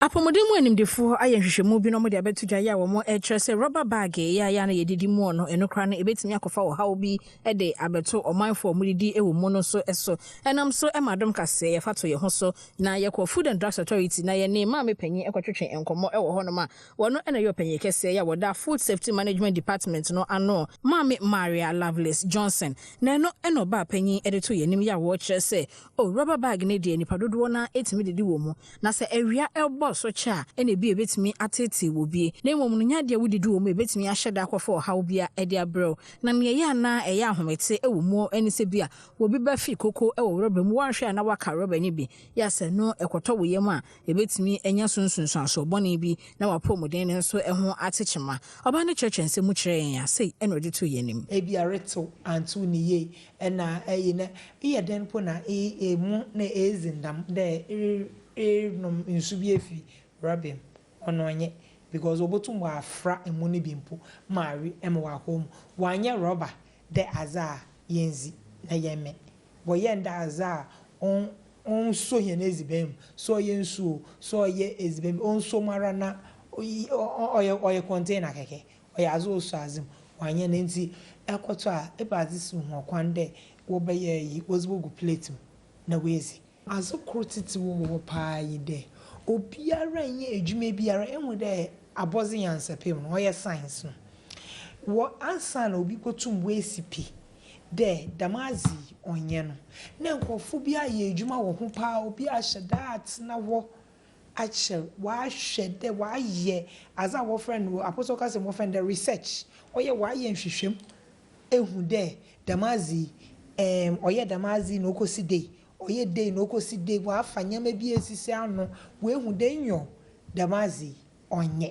Apɔmuden mu animdefoɔ ayɛ nhwehwɛmu bi na wɔde abɛto dwa yɛ a wɔn rekyerɛ sɛ rɔba bag yɛ a yɛ a na yɛdidi mu no, ɛno koraa no ɛbɛtumi akɔfa ɔhaw bi de abɛto ɔmanfoɔ a wɔdidi wɔ mu no so so. Ɛnam so ma adom kaseɛ yɛfa to yɛn ho so na yɛkɔ Food and Drugs Authority na yɛne maame panyin kɔtwetwe nkɔmmɔ wɔ hɔnom a wɔno na ɛyɛ ɔpanyin kɛseɛ yɛ a wɔda Food Safety Management Department no ano, Maame Maria Lovelace Johnson. Na ɛno na ɔbaa panyin de to yɛn anim yɛ a wɔrekyerɛ sɛ oh, rɔba bag no deɛ, nipa dodoɔ no ara tumi didi wɔ mu, na sɛ awia ɛbɔ so kyɛ a, ɛna ebi a ebetumi ateetee wɔ bie, na mmom no nyɛ adeɛ a wodidi wɔ mu a ebetumi ahyɛ da akɔfa ɔhaw bi a ɛde abrɛ wo. Na nea ɛyɛ anaa ɛyɛ ahomete wɔ mu ne sɛ bi a obi bɛfi koko wɔ rɔba mu, wɔanhwɛ a na waka rɔba no bi yɛ asɛ no ɛkɔtɔ wɔ yam a, ebetumi anya so nsunsuansoɔ bɔne bi na wapɔmuden no nso ho ate kyema. Ɔbaa no kyerɛkyerɛ nsɛm mu kyerɛ yɛn a, sei ɛna ɔde to yɛn anim. Ebi a retew antew ne yie ɛna ɛyi na eyɛ dɛn mpo na emu na edzi ndam dɛ erenom nsu bi efi rɔba mu. Ɔno ɔnyɛ because obotum wafra emu no bi mpo ma awe ma wakɔ mu. Wanyɛ rɔba dɛ adze a yɛndzi na yɛmmɛn. Wɔyɛ no dɛ adze a ɔnso hɛn edziban mu, sɛ ɔyɛ nsuo, sɛ ɔyɛ edziban bi, ɔnso mu ara na ɔyɛ container kɛkɛ, ɔyɛ adze a ɔsɔ adze mu. Wanyɛ no nti ɛkɔtɔ a ebadze si ho kwan dɛ wɔbɛyɛ yi wɔdze bogu plate mu na woedzi. Adze kor tsitsir wɔ hɔ paa yi dɛ obiara nyɛ edwuma biara ehu dɛ abɔdze nyansapɛ mu no, ɔyɛ science no, wɔ ansa na obi botum woesi pi dɛ dɛm adze yi ɔnyɛ no, na nkorɔfo bi ayɛ edwuma wɔ ho paa. Obi ahyɛ da atena hɔ akyɛr, wahwɛ dɛ wayɛ adze a wɔfrɛ no apɔsɔ kasa mu, wɔfrɛ no dɛ research. Ɔyɛ wayɛ nhwehwɛmu ehu dɛ dɛm adze yi ɔyɛ dɛm adze yi na okosi dei, ɔyɛ dei na okosi dei. Wafa nneɛma bi esisi ano, woehu dɛ nyɔ dɛm adze yi ɔnyɛ.